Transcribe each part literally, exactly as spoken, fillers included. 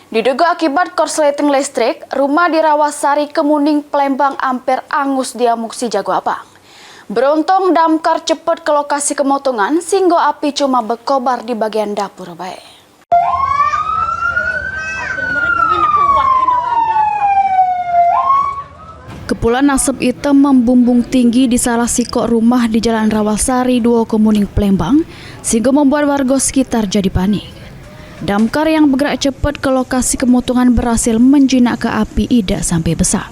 Diduga akibat korsleting listrik, rumah di Rawasari, Kemuning, Palembang amper angus diamuksi jago abang. Beruntung damkar cepet ke lokasi kemotongan, sehingga api cuma bekobar di bagian dapur bae. Kepulan asap item membumbung tinggi di salah sikok rumah di Jalan Rawasari duo, Kemuning, Palembang, sehingga membuat warga sekitar jadi panik. Damkar yang bergerak cepat ke lokasi kemotongan berhasil menjinakka api idak sampai besak.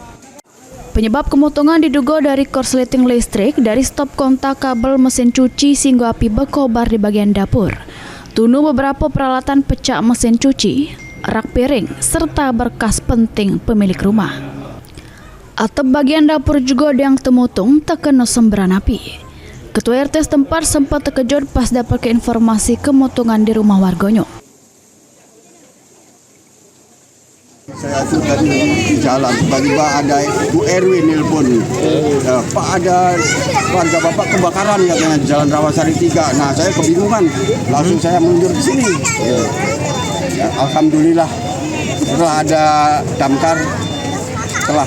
Penyebab kemotongan diduga dari korsleting listrik dari stop kontak kabel mesin cuci sehingga api bekobar di bagian dapur. Tunu beberapa peralatan pecak mesin cuci, rak piring, serta berkas penting pemilik rumah. Atep bagian dapur juga ada yang temotung tekena semberan api. Ketua R T setempat sempat terkejut pas dapatke informasi kemotongan di rumah warganya. Saya tuh tadi di jalan, tiba-tiba ada Bu R W nelpon. "Eh, Pak, ada keluarga Bapak kebakaran," katanya, di Jalan Rawasari tiga. Nah, saya kebingungan. Langsung saya meluncur ke sini. Ya, alhamdulillah, setelah ada damkar, telah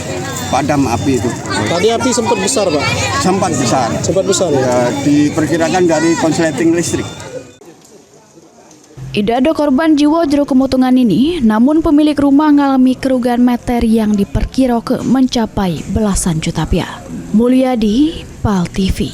padam api itu. Tadi api sempat besar, Pak? Sempat besar. Sempat besar, ya? Ya, diperkirakan dari konsleting listrik. Idak ada korban jiwa jero kemotongan ini, namun pemilik rumah ngalami kerugian materi yang diperkirake mencapai belasan juta piah. Mulyadi, Pal T V.